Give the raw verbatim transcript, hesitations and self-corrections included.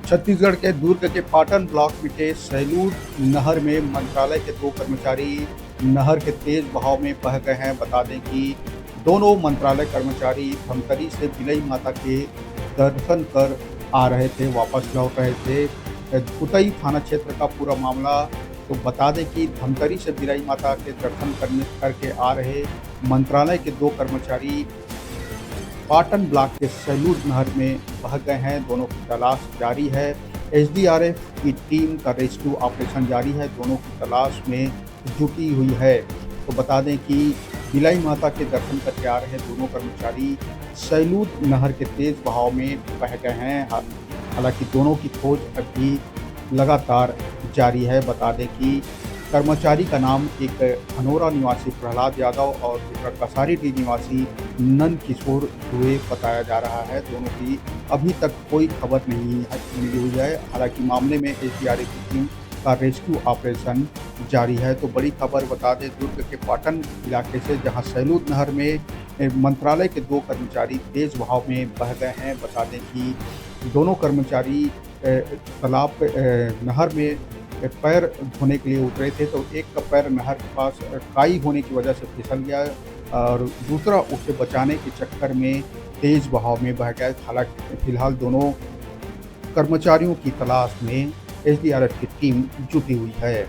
छत्तीसगढ़ के दुर्ग के पाटन ब्लॉक में के सैलूद नहर में मंत्रालय के दो कर्मचारी नहर के तेज बहाव में बह गए हैं। बता दें कि दोनों मंत्रालय कर्मचारी धमतरी से बिलई माता के दर्शन कर आ रहे थे, वापस लौट रहे थे। उतई थाना क्षेत्र का पूरा मामला। तो बता दें कि धमतरी से बिलई माता के दर्शन करने करके आ रहे मंत्रालय के दो कर्मचारी पाटन ब्लॉक के सैलूद नहर में बह गए हैं। दोनों की तलाश जारी है। एसडीआरएफ की टीम का रेस्क्यू ऑपरेशन जारी है, दोनों की तलाश में जुटी हुई है। तो बता दें कि बिलाई माता के दर्शन करके आ रहे दोनों कर्मचारी सैलूद नहर के तेज बहाव में बह गए हैं। हाल-, हालांकि दोनों की खोज अभी लगातार जारी है। बता दें कि कर्मचारी का नाम एक हनोरा निवासी प्रहलाद यादव और दूसरा कसारीडीह निवासी नंद किशोर दुबे बताया जा रहा है। दोनों की अभी तक कोई खबर नहीं है, मिली हुई है। हालांकि मामले में एसडीआरएफ की टीम का रेस्क्यू ऑपरेशन जारी है। तो बड़ी खबर बता दें दुर्ग के पाटन इलाके से, जहां सैलूद नहर में, ए, मंत्रालय के दो कर्मचारी तेज बहाव में बह गए हैं। बता दें कि दोनों कर्मचारी, ए, तालाब पे, ए, नहर में, ए, पैर धोने के लिए उतरे थे, तो एक का पैर नहर के पास, ए, काई होने की वजह से फिसल गया और दूसरा उसे बचाने के चक्कर में तेज बहाव में बह गया। हालांकि फिलहाल दोनों कर्मचारियों की तलाश में एसडीआरएफ की टीम जुटी हुई है।